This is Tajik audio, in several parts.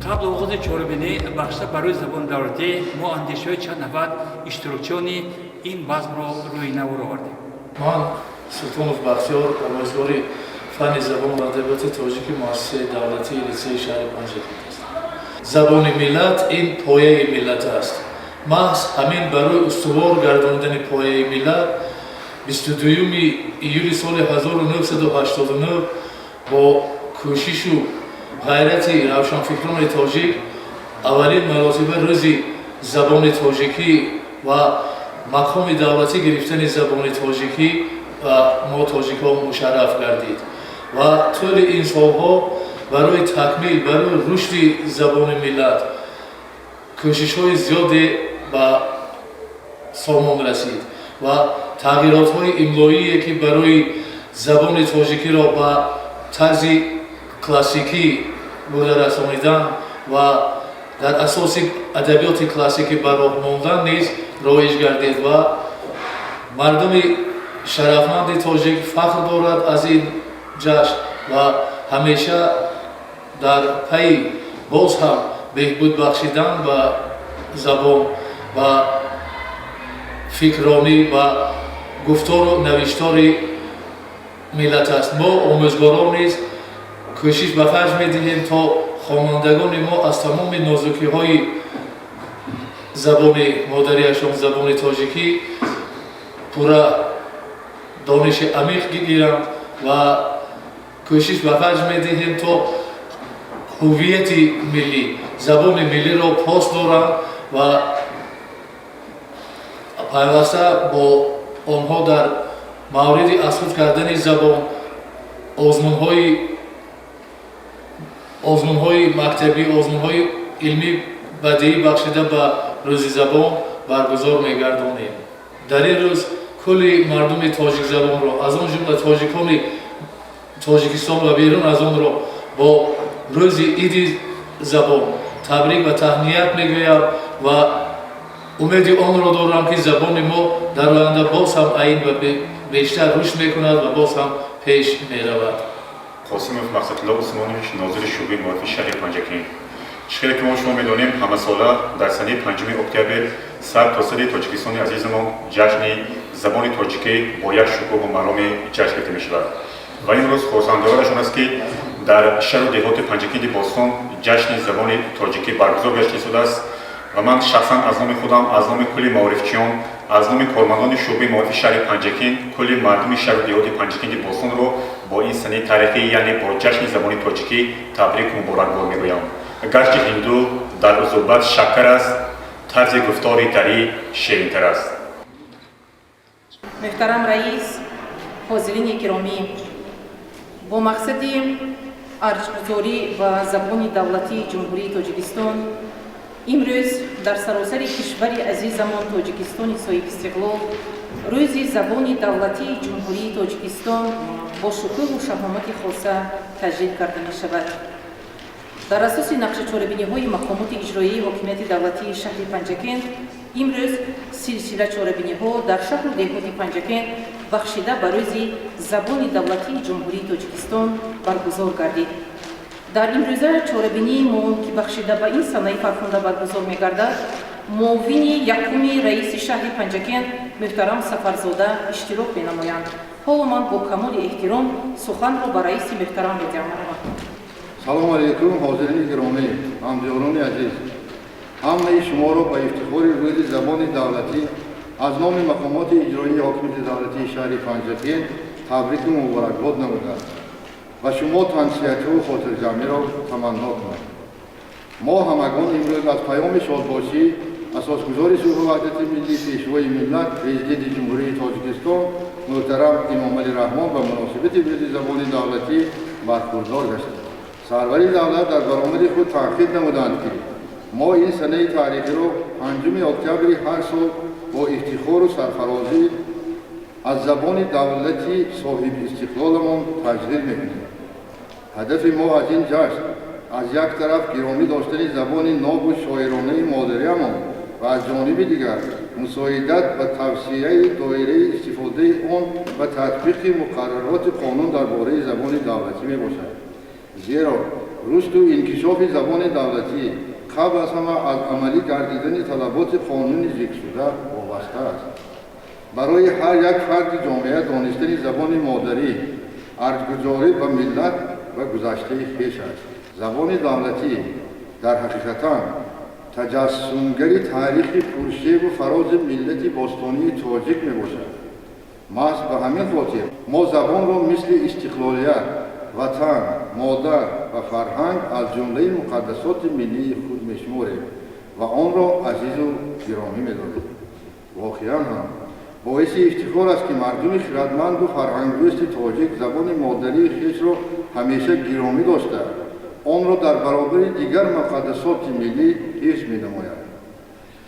Қабл оғози чорабинӣ, бахшида ба Рӯзи забони давлатӣ, мо андешаҳои чанд нафар иштирокчиёни ин базмро рӯи навор овардем. Ман Султонов Бахтиёр, омӯзгори фанни забон ва адабиёти тоҷики муассисаи давлатии литсеи шаҳри Панҷакент ҳастам. Забони миллат ин пояи миллат аст. Маҳз ҳамин барои устувор гардондани пояи миллат 22 июли соли 1989 бо кӯшишу ғайрати равшанфикрони тоҷик аввалин маротиба Рӯзи забони тоҷикӣ ва мақоми давлатӣ гирифтани забони тоҷикӣ ва мо тоҷикҳо мушарраф гардид ва тӯли ин солҳо барои такмил, барои рушди забони миллат кӯшишҳои зиёде ба сомон расид ва тағйиротҳои имлоие, ки барои забони тоҷикиро ба тарзи классикӣ бурда расонидан ва дар асоси адабиёти классикӣ ба роҳ мондан низ роиҷ гардид. Ва мардуми шарафманди тоҷик фахр дорад аз ин ҷашн ва ҳамеша дар пайи боз ҳам беҳбуд бахшидан ба забон, ба фикронӣ, ба гуфтору навиштори миллат аст. Мо, омӯзгорон, низ кӯшиш ба харҷ медиҳем, то хонандагони мо аз тамоми нозукиҳои забони модариашон, забони тоҷикӣ, пурра дониши амиқ гиранд ва кӯшиш ба харҷ медиҳем, то ҳуввияти миллӣ, забони миллиро пос доранд ва пайваста бо онҳо дар мавриди аз худ кардани забон озмунҳои мактабӣ, озмунҳои илмӣ бадиӣ, бахшида ба Рӯзи забон, баргузор мегардонем. Дар ин рӯз кулли мардуми тоҷикзабонро, аз он ҷумла тоҷикони Тоҷикистон ва берун аз онро, бо рӯзи иди забон табрик ва таҳният мегӯям ва умеди онро дорам, ки забони мо дар оянда боз ҳам айн ва бештар рушд мекунад ва боз ҳам пеш меравад. Қосимов Мақсадулло Усмонович, нозири шӯъбаи маорифи шаҳри Панҷакент. Чӣ хеле ки мо шумо медонем, ҳамасола дар санаи 5 октябр сар то сари Тоҷикистони азизамон ҷашни забони тоҷикӣ бо як шукӯҳу мароме ҷашн гирифта мешавад. Ва имрӯз хурсандиовараш он аст, ки дар шаҳру деҳоти Панҷакенти бостон ҷашни забони тоҷикӣ баргузор гашта истодааст. Ва ман шахсан аз номи худам, аз номи кулли маорифчиён, аз номи кормандони шӯъбаи маорифи шаҳри Панҷакент кулли мардуми шаҳру деҳоти Панҷакенти бостонро бо ин санаи таърихӣ, яъне бо ҷашни забони тоҷикӣ, табрику муборакбод мегӯям. Гарчи ҳинду дар узубат шаккар аст, тарзи гуфтори дарӣ ширинтар аст. Муҳтарам раис, ҳозирини гиромӣ, бо мақсади арҷгузорӣ ба забони давлатии Ҷумҳурии Тоҷикистон имрӯз дар саросари кишвари азизамон, Тоҷикистони соҳибистиқлол, Рӯзи забони давлатии Ҷумҳурии Тоҷикистон бо шукӯҳу шаҳомати хоса таҷлил карда мешавад. Дар асоси нақшачорабиниҳои мақомоти иҷроияи ҳокимияти давлатии шаҳри Панҷакент имрӯз силсила чорабиниҳо дар шаҳру деҳоти Панҷакент, бахшида ба Рӯзи забони давлатии Ҷумҳурии Тоҷикистон, баргузор гардид. Дар имрӯза чорабинии мо, ки бахшида ба ин санаи фархунда баргузор мегардад, муовини якуми раиси шаҳри Панҷакент муҳтарам Сафарзода иштирок менамоянд. Ҳоло ман бо камоли эҳтиром суханро ба раиси муҳтарам медиҳам. Салому алайкум, ҳозирини гиромӣ, ҳамдиёрони азиз! Ҳамаи шуморо ба ифтихори Рӯзи забони давлатӣ аз номи мақомоти иҷроии ҳокимияти давлатии шаҳри Панҷакент табрику муборакбод намуда, ба шумо тансиҳативу хотирҷамъиро таманно кунам. Мо ҳамагон имрӯз аз паёми шодбошӣ Асосгузори сулҳу ваҳдати миллӣ, Пешвои миллат, Президенти Ҷумҳурии Тоҷикистон муҳтарам Эмомалӣ Раҳмон ба муносибати Рӯзи забони давлатӣ бархурдор гаштем. Сарвари давлат дар баромади худ таъкид намуданд, ки мо ин санаи таърихиро 5 октябри ҳар сол бо ифтихору сарфарозӣ аз забони давлати соҳибистиқлоламон таҷлил мекунем. Ҳадафи мо аз ин ҷашн аз як тараф гиромӣ доштани забони нобу шоиронаи модариамон ва аз ҷониби дигар мусоидат ба тавсеаи доираи истифодаи он ва татбиқи муқаррароти қонун дар бораи забони давлатӣ мебошад, зеро Рушду инкишофи забони давлатӣ қабл аз ҳама аз амалӣ гардидани талаботи қонуни зикршуда вобаста аст. Барои ҳар як фарди ҷомеа донистани забони модарӣ арҷгузорӣ ба миллат ва гузаштаи хеш аст. Забони давлатӣ дар ҳақиқатан таҷассумгари таърихи пуршебу фарози миллати бостонии тоҷик мебошад. Маҳз ба ҳамин хотир мо забонро мисли истиқлолият, ватан, модар ва фарҳанг аз ҷумлаи муқаддасоти миллии худ мешуморем ва онро азизу гиромӣ медорем. Воқеан ҳам боиси ифтихор аст, ки мардуми хирадманду фарҳангдӯсти тоҷик забони модарии хешро ҳамеша гиромӣ дошта, онро дар баробари дигар муқаддасоти миллӣ ҳифз менамояд.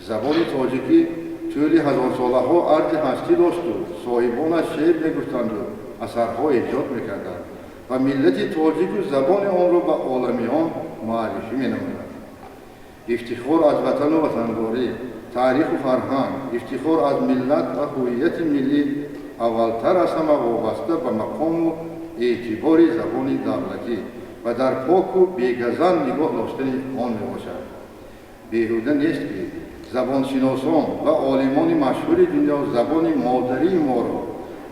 Забони тоҷикӣ тӯли ҳазорсолаҳо арҷи ҳастӣ дошту соҳибонаш шеър мегуфтанду асарҳо эҷод мекарданд ва миллати тоҷику забони онро ба оламиён муаррифӣ менамояд. Ифтихор аз ватану ватандорӣ, таъриху фарҳанг, ифтихор аз миллат ва ҳуввияти миллӣ аввалтар аз ҳама вобаста ба мақому эътибори забони давлатӣ ва дар поку бегазанд нигоҳ доштани он мебошад. Беҳуда нест, ки забоншиносон ва олимони машҳури дунё забони модарии моро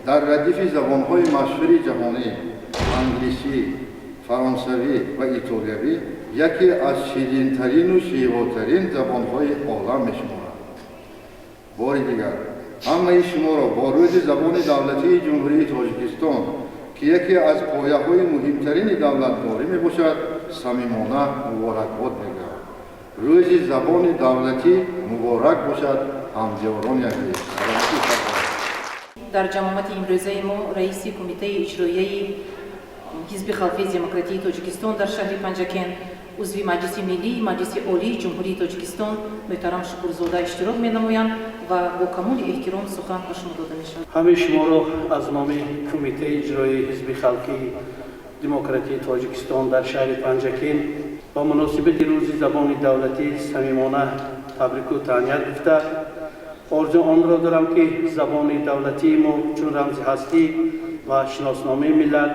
дар радифи забонҳои машҳури ҷаҳонӣ англисӣ, фаронсавӣ ва итолиявӣ яке аз ширинтарину шевотарин забонҳои олам мешуморанд. Бори дигар ҳамаи шуморо бо Рӯзи забони давлатии Ҷумҳурии Тоҷикистон, ки яке аз пояҳои муҳимтарини давлатдорӣ мебошад, самимона муборакбод мегӯям. Рӯзи забони давлатӣ муборак бошад, ҳамдиёрони азиз! Дар ҷамоати имрӯзаи мо раиси Кумитаи иҷроияи Ҳизби халқии демократии Тоҷикистон дар шаҳри Панҷакент, узви Маҷлиси Миллии Маҷлиси Олии Ҷумҳурии Тоҷикистон муҳтарам Шукурзода иштирок менамоянд ва бо камоли эҳтиром сухан ба шумо дода мешавад. Ҳамаи шуморо аз номи Кумитаи иҷроии Ҳизби халқии демократии Тоҷикистон дар шаҳри Панҷакент ба муносибати Рӯзи забони давлатӣ самимона табрику таҳният гуфта, орзу онро дорам, ки забони давлатии мо чун рамзи ҳастӣ ва шиносномаи миллат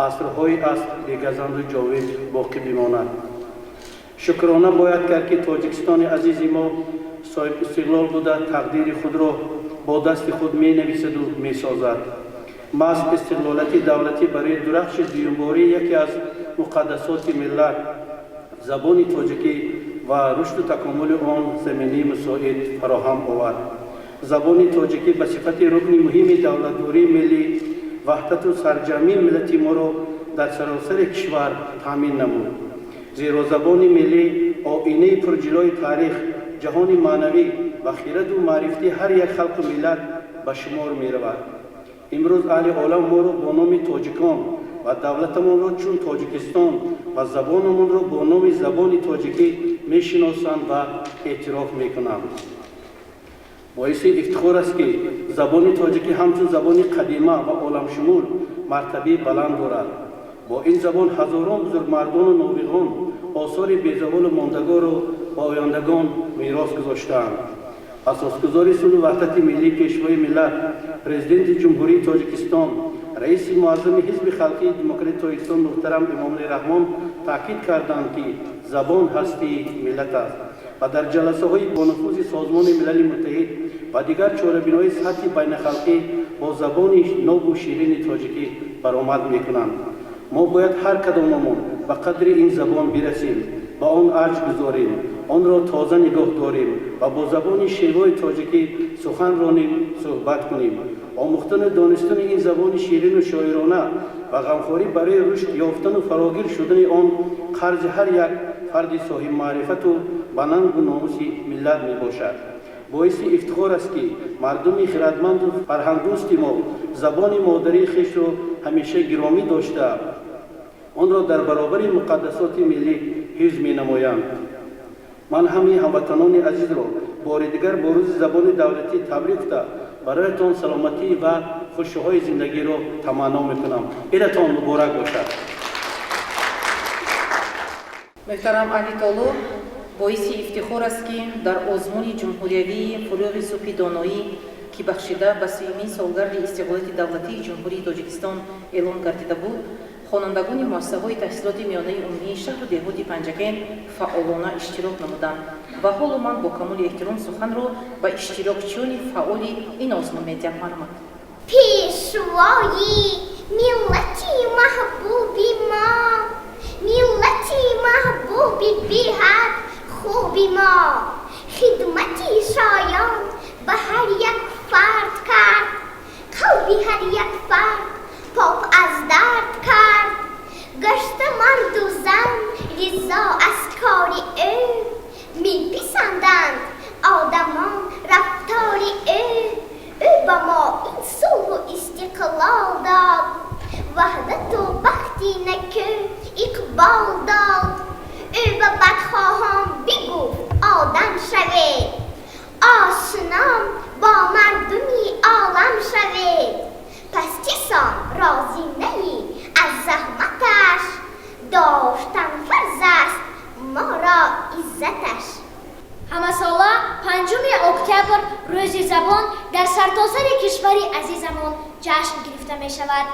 асрҳои аср бегазанду ҷовид боқӣ бимонад. Шукрона бояд кард, ки Тоҷикистони азизи мо соҳибистиқлол буда, тақдири худро бо дасти худ менависаду месозад. Маҳз истиқлолияти давлатӣ барои дурахши дуюмбории яке аз муқаддасоти миллат, забони тоҷикӣ, ва рушду такомули он заминаи мусоид фароҳам овард. Забони тоҷикӣ ба сифати рукни муҳими давлатдории миллӣ ваҳдату сарҷамъии миллати моро дар саросари кишвар таъмин намуд. Зеро забони миллӣ оинаи пурҷилои таърих, ҷаҳони маънавӣ ва хираду маърифати ҳар як халқу миллат ба шумор меравад. Имрӯз аҳли олам моро бо номи тоҷикон ва давлатамонро чун Тоҷикистон ва забонамонро бо номи забони тоҷикӣ мешиносанд ва эътироф мекунанд. Боиси ифтихор аст, ки забони тоҷикӣ ҳамчун забони қадима ва оламшумул мартабаи баланд дорад. Бо ин забон ҳазорон бузургмардону нобиғон осори безаволу мондагорро ба ояндагон мерос гузоштаанд. Асосгузори сулҳу ваҳдати миллӣ, Пешвои миллат, Президенти Ҷумҳурии Тоҷикистон, раиси муаззами Ҳизби халқии демократии Тоҷикистон муҳтарам Эмомалӣ Раҳмон таъкид карданд, ки забон ҳастии миллат аст, ва дар ҷаласаҳои бонуфузи Созмони Милали Муттаҳид ва дигар чорабиноҳои сатҳи байналхалқӣ бо забони нобу ширини тоҷикӣ баромад мекунанд. Мо бояд ҳар кадомамон ба қадри ин забон бирасем, ба он арҷ гузорем, онро тоза нигоҳ дорем ва бо забони шевои тоҷикӣ сухан ронем, суҳбат кунем. Омӯхтану донистани ин забони ширину шоирона ва ғамхорӣ барои рушд ёфтану фарогир шудани он қарзи ҳар як фарди соҳибмаърифату ба нангу номуси миллат мебошад. Боиси ифтихор аст, ки мардуми хирадманду фарҳангдӯсти мо забони модарии хешро ҳамеша гиромӣ дошта, онро дар баробари муқаддасоти миллӣ ҳифз менамоянд. Ман ҳамаи ҳамватанони азизро бори дигар бо Рӯзи забони давлатӣ табрик гуфта, бароятон саломатӣ ва хушиҳои зиндагиро таманно мекунам. Идатон муборак бошад! Муҳтарам аҳли толор, боиси ифтихор аст, ки дар озмуни ҷумҳуриявии «Фурӯғи субҳи доноӣ», ки бахшида ба 30-умин солгарди истиқлолияти давлатии Ҷумҳурии Тоҷикистон эълон гардида буд, Хонандагони муассисаҳои таҳсилоти миёнаи умумии шаҳру деҳоти Панҷакент фаъолона иштирок намуданд ва ҳоло ман бо камоли эҳтиром суханро ба иштирокчиёни фаъоли ин озмун медиҳам. Марҳамат. Пешвои миллати маҳбуби мо, миллати маҳбуби беҳад хуби мо, хидмати шоён ба ҳар як фард кард, қалби ҳар як фард пок аз дард кард. Гашта марду зан ризо аз кори ӯ, меписанданд одамон рафтори ӯ. Ӯ ба мо ин сулҳу истиқлол дод, ваҳдату бахти накӯ иқбол дод. Ӯ ба бадхоҳон бигуфт: одам шавед, ошном бо мардуми олам шавед. Пас кисон розӣ наӣ аз заҳматаш, доштан фарз аст моро иззаташ. Ҳамасола 5 октябр Рӯзи забон дар сартосари кишвари азизамон ҷашн гирифта мешавад.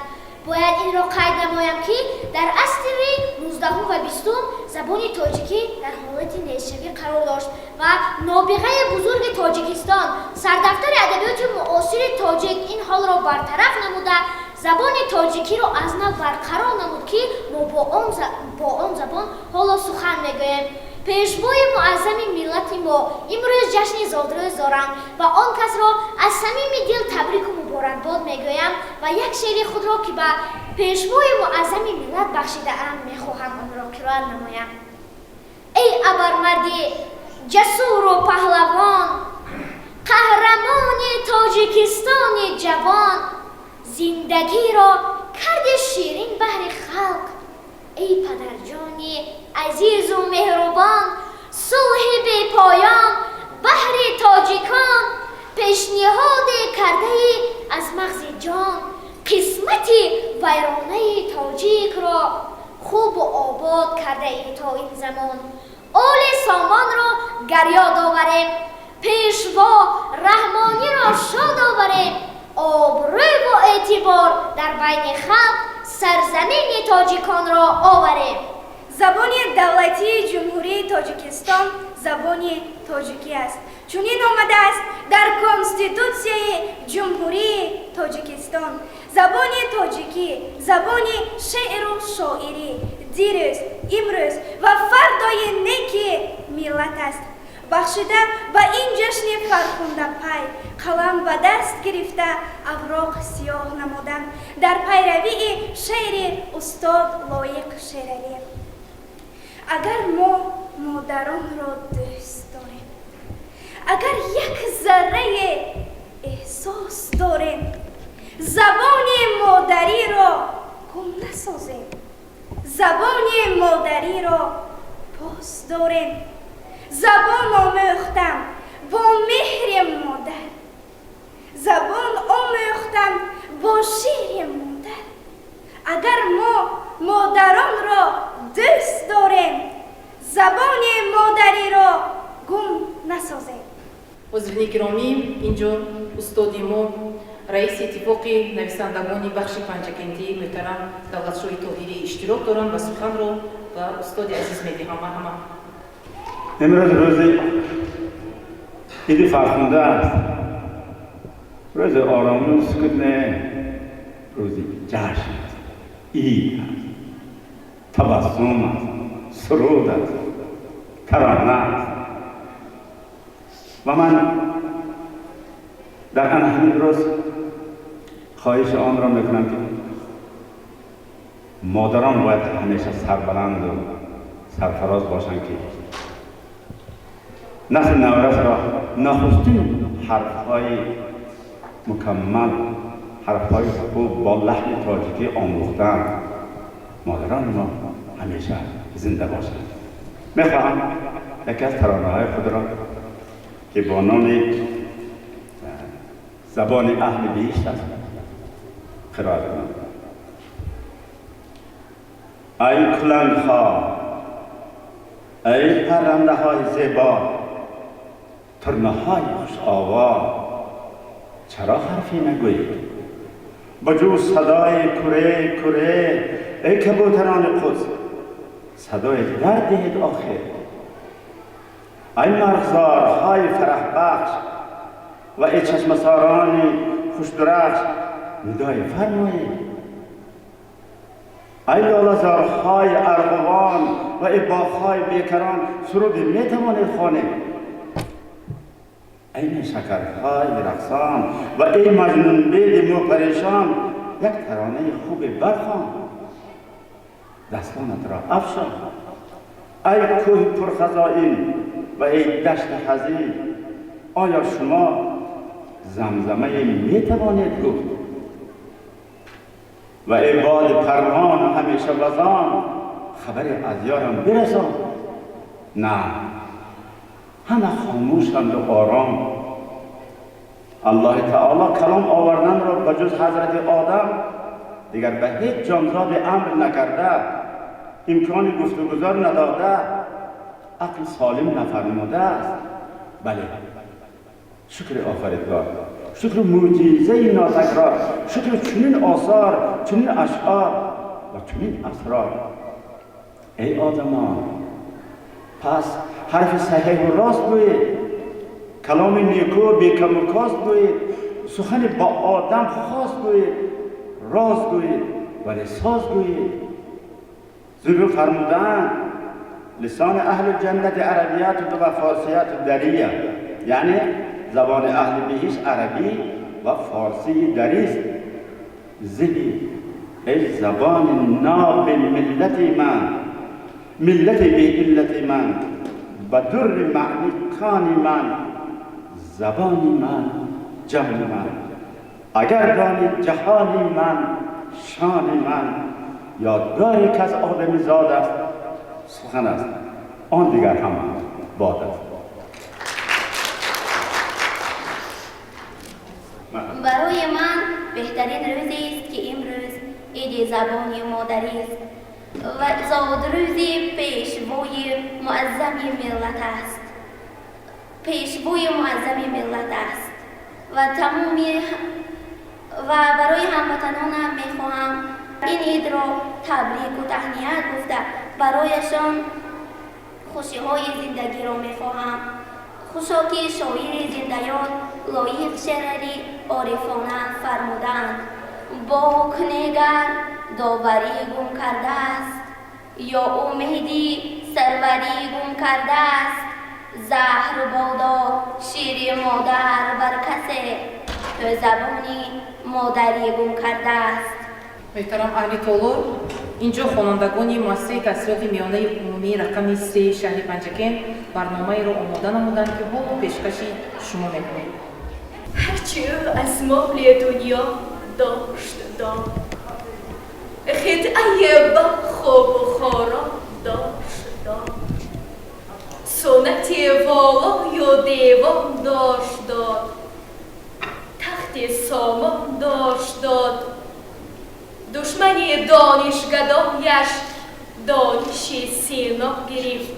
Бояд инро қайд намоям, ки дар асри 19-ум ва 20-ум забони тоҷикӣ дар ҳолати нестшавӣ қарор дошт ва нобиғаи бузурги Тоҷикистон, сардафтари адабиёти муосири тоҷик ин ҳолро бартараф намуда, забони тоҷикиро аз нав барқарор намуд, ки мо бо он забон ҳоло сухан мегӯем. Пешвои муаззами миллати мо имрӯз ҷашни зодрӯз доранд ва он касро аз самими дил табрику муборакбод мегӯям ва як шеъри худро, ки ба пешвои муаззами миллат бахшидаам, мехоҳам онро қироат намоям. Эй абармарди ҷасуру паҳлавон, қаҳрамони Тоҷикистони ҷавон, зиндагиро карди ширин баҳри халқ. Эй падарҷони азизу меҳрубон, сулҳи бепоён баҳри тоҷикон пешниҳоде кардаи аз мағзи ҷон, қисмати вайронаи тоҷикро хубу обод кардаи то ин замон. Оли Сомонро гар ёд оварем, Пешво Раҳмониро шод оварем, обрӯву эътибор дар байни халқ сарзамини тоҷиконро оварем. Забони давлатии Ҷумҳурии Тоҷикистон забони тоҷикӣ аст. Чунин омадааст дар Конститутсияи Ҷумҳурии Тоҷикистон. Забони тоҷикӣ, забони шеъру шоирӣ, дирӯз, имрӯз ва фардои неки миллат аст. Бахшида ба ин ҷашни фархундапай, қалам ба даст гирифта, авроқ сиёҳ намудам дар пайравии шеъри устод Лоиқ Шералӣ. Агар мо модаронро дӯст дорем, агар як заррае эҳсос дорем, забони модариро гум насозем, забони модариро пос дорем. Забон омӯхтам бо меҳри модар, забон омӯхтам бо шири модар. Агар мо модаронро дӯст дорем, забони модариро гум насозем. Ҳозирини гиромӣ, инҷо устоди мо, раиси Иттифоқи нависандагони бахши Панҷакентӣ муҳтарам Давлатшоҳи Тоҳирӣ иштирок доранд ва суханро ба устоди азиз медиҳам. Марҳамат. Имрӯз рӯзи иди фархунда аст, рӯзи оромию сукут не, рӯзи ҷашн аст, ид аст, табассум аст, суруд аст, тарона аст. Ва ман дар ана ҳамин рӯз хоҳиши онро мекунам, ки модарон бояд ҳамеша сарбаланду сарфароз бошанд, ки насли наврасро нахустин ҳарфҳои мукаммал, ҳарфҳои хуб бо лаҳни тоҷикӣ омӯхтан. Модарони мо ҳамеша зинда бошанд. Мехоҳам яке аз таронаҳои худро, ки бо номи «Забони аҳли биҳишт» аст, қироат кунам. Ай кулангҳо, эй паррандаҳои зебо, турнаҳои хушовоз, чаро ҳарфе нагӯед? Ба ҷуз садои куре куре. эй кабутарони Қудс, садои дар диҳед охир. Ай марғзорҳои фараҳбахш ва эй чашмасорони хушдурахш, нидои фармоед. Ай лолазорҳои арғувон ва эй боғҳои бекарон, суруде метавонед хонед. Ай шакарҳои рақсон ва эй маҷнунбеди мӯпарешон, як таронаи хубе бархон, дастонатро афшон. Ай кӯҳи пурхазоин ва эй дашти ҳазин, оё шумо замзамае метавонед гуфт? Ва эй боди парвону ҳамеша вазон, хабаре аз ёрам бирасон. На, ҳама хомӯшанду ором. Аллоҳи таоло калом оварданро ба ҷуз ҳазрати Одам дигар ба ҳеҷ ҷонзоде амр накарда, имкони гуфтугузор надода, ақл солим нафармудааст. Бале, шукри Офаридгор, шукри мӯъҷизаи нотакрор, шукри чунин осор, чунин ашъор ва чунин асрор. Эй одамон, пас ҳарфи саҳеҳу рост гӯед, каломи неку бекаму кост гӯед, сухани бо одам хос гӯед, рост гӯед, вале соз гӯед. Зуру фармудаанд: лисони аҳли ҷаннати арабияту ва форсияту дария, яъне забони аҳли биҳишт арабӣ ва форсии дарист. Зиҳи эй забони ноби миллати ман, миллати беиллати ман, ба дурри маъни кони ман, забони ман, ҷони ман, агар дони ҷаҳони ман, шони ман, ёдгоре ки аз одами зод аст, сухан аст, он дигар ҳама бод аст. Барои ман беҳтарин рӯзест, ки имрӯз иди забони модарист ва зодрӯзи пешвои муаззами миллат аст. Пешвои муаззами миллат аст ва тамоми ва барои ҳамватанонам мехоҳам ин идро табрику таҳният гуфта, барояшон хушиҳои зиндагиро мехоҳам. Хушо ки шоири зиндаёд Лоиқ Шералӣ орифона фармуданд: бок негар доварӣ гум кардааст, ё умеди сарварӣ гум кардааст. Заҳр бодо шири модар бар касе, то забони модарӣ гум кардааст. Муҳтарам аҳли толор, инҷо хонандагони муассисаи таҳсилоти миёнаи умумии рақами 3 шаҳри Панҷакент барномаеро омода намуданд, ки ҳоло пешкаши шумо мекунем. Ҳарчи ӯ аз моли дунё дошт дод, хитъаи Балху Бухоро дошт дод, суннати волою девон дошт дод, тахти сомон дошт дод, душмани донишгадояш дониши Сино гирифт,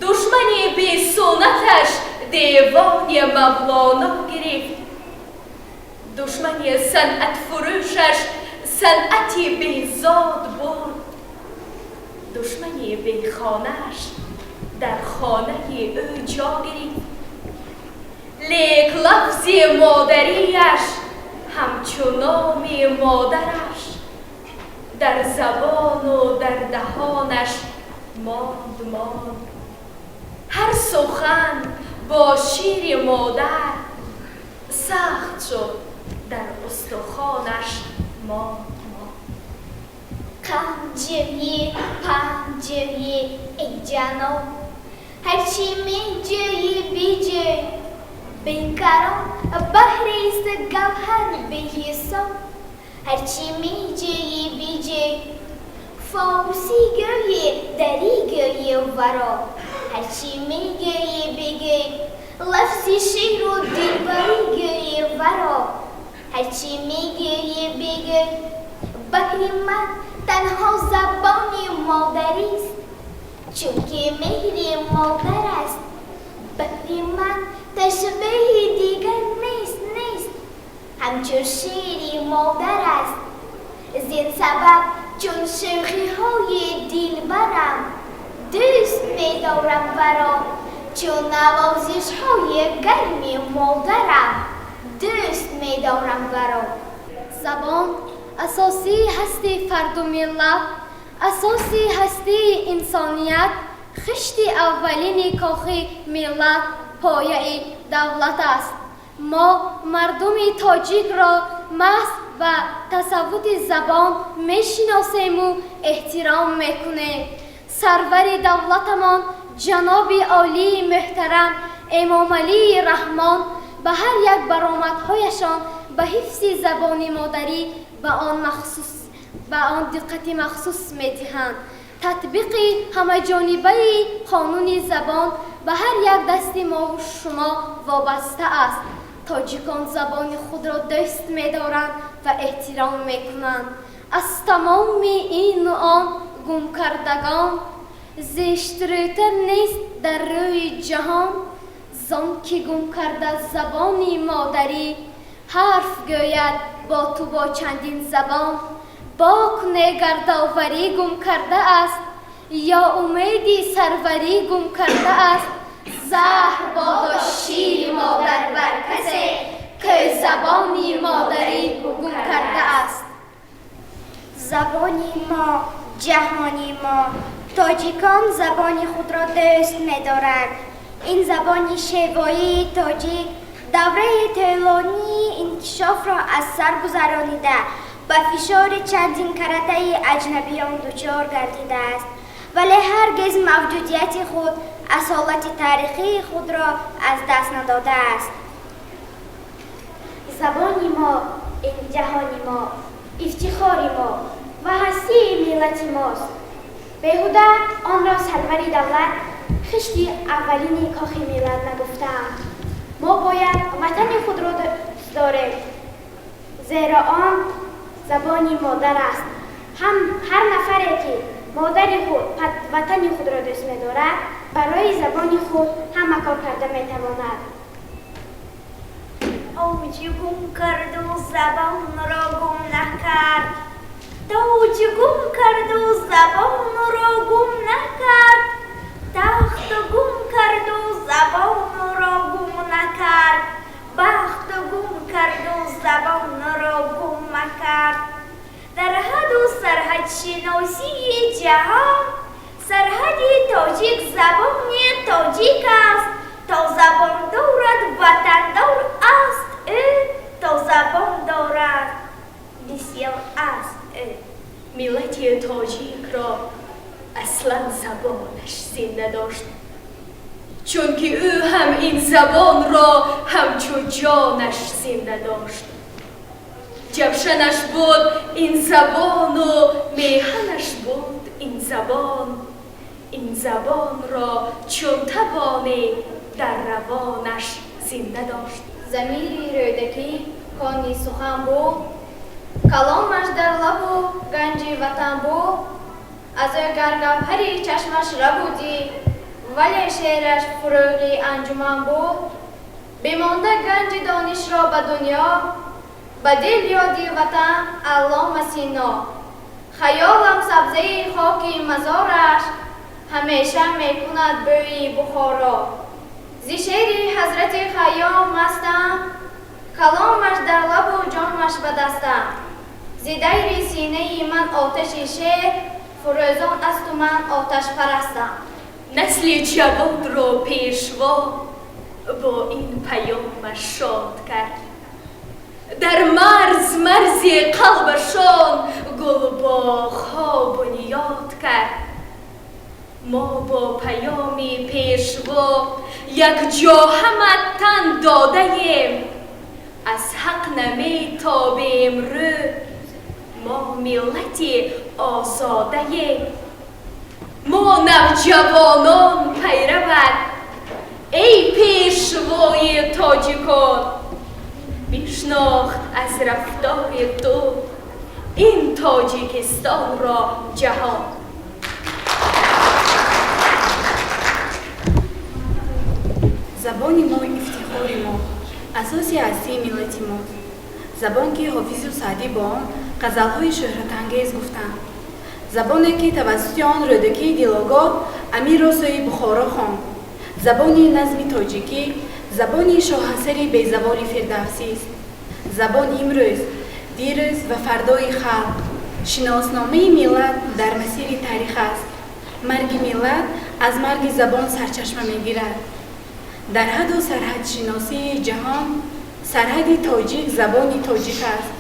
душмани бесуннаташ девони Мавлоно гирифт, душмани санъатфурӯшаш санъати беҳзод бурд, душмани бехонааш дар хонаи ӯ ҷо гирифт. Лек лафзи модарияш ҳамчу номи модараш дар забону дар даҳонаш монд монд. Ҳар сухан бо шири модар сахт шуд, дар устухонаш монд монд. Қанҷӯӣ, панҷӯӣ, эй ҷаноб, ҳарчи меҷӯӣ биҷӯй, бекарон баҳрест гавҳар беҳисоб. Ҳарчи меҷӯӣ биҷӯй, форсӣ гӯӣ, дарӣ гӯӣ варо, ҳарчи мегӯӣ бигӯй, лафзи шеъру дилбарӣ гӯӣ варо, ҳарчи мегӯӣ бигӯй, баҳри ман танҳо забони модарист, чунки меҳри модар аст. Баҳри ман ташбеҳи дигар нест нест, ҳамчун шири модар аст. Зин сабаб Чун шӯхиҳои дилбарам дӯст медорам варо, чун навозишҳои гарми модарам дӯст медорам варо. Забон асосии ҳастии фарду миллат, асоси ҳастии инсоният, хишти аввалини кохи миллат, пояи давлат аст. Мо мардуми тоҷикро маҳз ба тасаввути забон мешиносему эҳтиром мекунем. Сарвари давлатамон ҷаноби олии муҳтарам Эмомалии Раҳмон ба ҳар як баромадҳояшон ба ҳифзи забони модарӣ ба он диққати махсус медиҳанд. Татбиқи ҳамаҷонибаи қонуни забон ба ҳар як дасти мову шумо вобаста аст. Тоҷикон забони худро дӯст медоранд ва эҳтиром мекунанд. Аз тамоми ину он гумкардагон зиштрӯтар нест дар рӯи ҷаҳон, зон ки гум карда забони модарӣ, ҳарф гӯяд бо ту бо чандин забон. Бок негардоварӣ гум кардааст, ё умеди сарварӣ гум кардааст. Заҳр бодо шири модар бар касе, ки забони модарӣ гум кардааст. Забони мо, ҷаҳони мо. Тоҷикон забони худро дӯст медоранд. Ин забони шевоии тоҷик давраи тӯлонии инкишофро аз сар гузаронида, ба фишори чандин каратаи аҷнабиён дучор гардидааст, вале ҳаргиз мавҷудияти худ, асолати таърихии худро аз даст надодааст. Забони мо ин ҷаҳони мо, ифтихори мо ва ҳастии миллати мост. Беҳуда онро сарвари давлат хишти аввалини кохи миллат нагуфтаанд. Мо бояд ватани худро дӯст дорем, зеро он забони модар аст. Ҳар нафаре ки модари худ, ватани худро дӯст медорад, барои забони худ ҳама кор карда метавонад. Тоҷ гум карду забонро гум накард, тоҷ гум карду забонро гум накард, тахт гум карду забонро гум накард, бахт гум карду забонро гум накард. Дар ҳаду сарҳадшиносии ҷаҳон сарҳади тоҷик забони тоҷик аст. То забон дорад ватандор аст ӯ, то забон дорад бисёр аст ӯ. Миллати тоҷикро аслан забонаш зинда дошт, чунки ӯ ҳам ин забонро ҳамчун ҷонаш зинда дошт. Ҷавшанаш буд ин забону меҳанаш буд ин забон. Ин забонро чун тавоне дар равонаш зинда дошт. Замири Рӯдакӣ кони сухан буд, каломаш дар лабу ганҷи ватан буд. Аз ӯ гар гавҳари чашмаш рабудӣ, вале шеъраш фурӯғи анҷуман буд. Бимонда ганҷи донишро ба дунё, ба дил ёди ватан Аллома Сино. Хаёлам сабзаи хоки мазораш ҳамеша мекунад бӯи Бухоро. Зи шеъри ҳазрати Хайём мастам, каломаш дар лабу ҷомаш ба дастам. Зи дайри синаи ман оташи шеър фурӯзон асту ман оташпарастам. Насли ҷавонро пешво бо ин паёмаш шод кард. Дар марз марзи қалбашон гулбоғҳо бунёд кард. Мо бо паёми пешво якҷо ҳама тан додаем, аз ҳақ наметобем рӯ, мо миллати озодаем. Мо навҷавонон пайравад, эй пешвои тоҷикон, бишнохт аз рафтори ту ин Тоҷикистонро ҷаҳон. Забони мо ифтихори мо, асоси ҳастии миллати мо. Забон ки Ҳофизу Саъдӣ бо он ғазалҳои шӯҳратангез гуфтанд. Забоне ки тавассути он Рӯдакии дилогоҳ амирро сӯи Бухоро хонд. Забони назми тоҷикӣ, забони шоҳасари безаволи фирдавсист. Забон имрӯз, дирӯз ва фардои халқ, шиносномаи миллат дар масири таърих аст. Марги миллат аз марги забон сарчашма мегирад. Дар ҳадду сарҳадшиносии ҷаҳон сарҳади тоҷик забони тоҷик аст.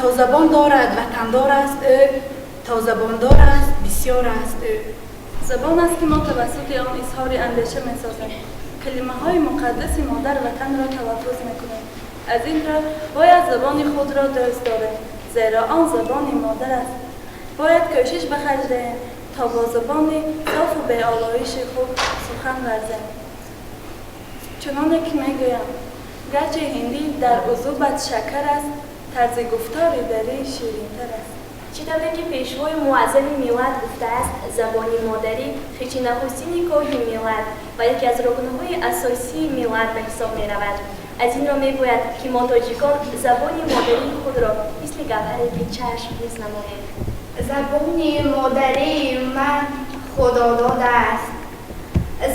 То забон дорад, ватандор аст ӯ, то забондор аст, бисёр аст ӯ. Забон аст ки мо тавассути он изҳори андеша месозем, калимаҳои муқаддаси модар ватанро талаффуз мекунем. Аз ин рӯ бояд забони худро дӯст дорем, зеро он забони модар аст. Бояд кӯшиш ба харҷ диҳем, то бо забони софу беолоиши худ сухан варзем. Чуноне ки мегӯям, гарчи ҳиндӣ дар узубат шакар аст, тарзи гуфтори дарӣ ширинтар аст. Чӣ тавре ки пешвои муаззами миллат гуфтааст, забони модарӣ хичи нахустини коҳи миллат ва яке аз рукнҳои асосии миллат ба ҳисоб меравад. Аз ин рӯ мебояд, ки мо тоҷикон забони модарии худро мисли гавҳаре ки чашм ҳифз намоем. Забони модарии ман худодод аст.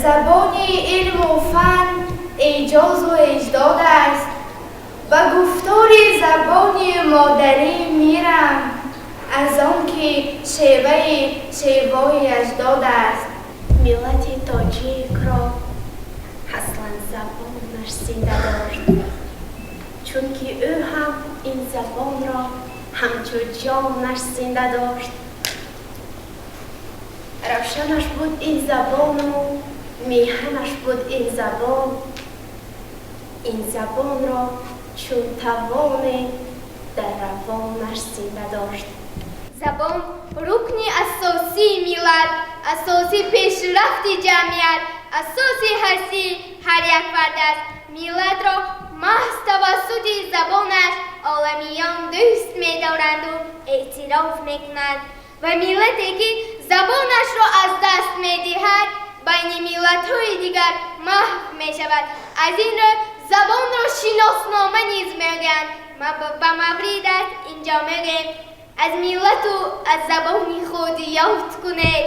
Забони илму фан эъҷозу эҷдод аст. Ба гуфтори забони модарӣ мирам, аз он ки шеваи шевои аҷдод аст. Миллати тоҷикро аслан забонаш зинда дошт, чунки ӯ ҳам ин забонро ҳамчун ҷонаш зинда дошт. Равшанаш буд ин забону меҳанаш буд ин забон. Ин забонро чун тавоне дар равонаш зинда дошт. Забон рукни асосии миллат, асоси пешрафти ҷамъият, асоси ҳастии ҳар як фард аст. Миллатро маҳз тавассути забонаш оламиён дӯст медоранду эътироф мекунанд ва миллате ки забонашро аз даст медиҳад, байни миллатҳои дигар маҳв мешавад. Аз ин рӯ забонро шиноснома низ мегӯянд. Ба маврид аст инҷо мегӯем: аз миллату аз забони худ ёд кунед,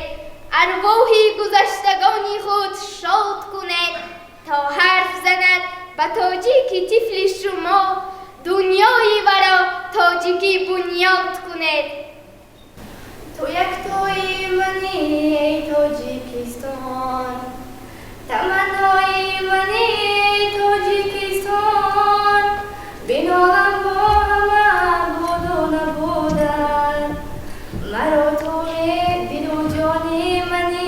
арвоҳи гузаштагони худ шод кунед, то ҳарф занад ба тоҷики тифли шумо, дунёи варо тоҷикӣ бунёд кунед. Ту яктои мани, эй Тоҷикистон, таманнои мани, эй Тоҷикистон. Бинолам бо ҳама буду набудан, маро ту дилу ҷони мани,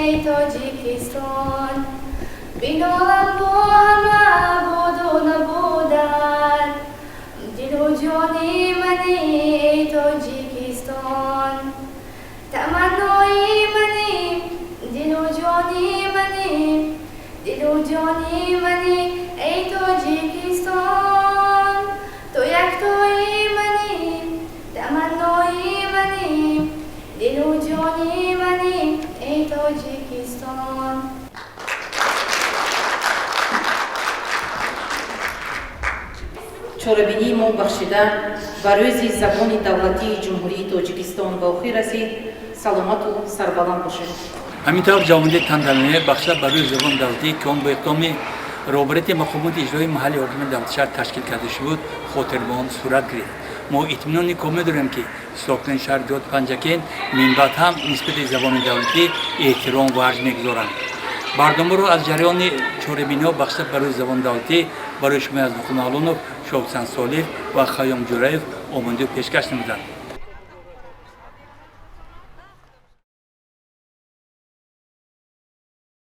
эй Тоҷикистон. Бинолам бо ҳама буду набудан, дилу ҷони мани, эй Тоҷикистон. Таманнои мани, дилу ҷони мани, дилу ҷони мани, эй Тоҷикистон. Ту яктои мани, таманнои мани, дилу ҷони мани, эй Тоҷикистон. Чорабинии мо бахшида ба рӯзи забони давлатии Ҷумҳурии Тоҷикистон ба охир расид. Саломату сарбаланд бошед. Ҳамин тавр ҷавонди тантанавӣ бахшида ба рӯзи забони давлатӣ, ки он бо иқдоми роҳбарияти мақомоти иҷроии маҳалли ҳокимияти давлати шаҳр ташкил карда шуд, хотирбон сурат гирифт. Мо итминони комил дорем, ки сокинони шаҳри деҳоти Панҷакент минбаъд ҳам нисбати забони давлатӣ эҳтиром ва арҷ мегузоранд. Барномаро аз ҷараёни чорабиниҳо бахшида ба рӯзи забони давлатӣ барои шумо аз Нуқул Мавлонов, Шоҳсан Солиев ва Хайём Ҷураев омондию пешкаш намуданд.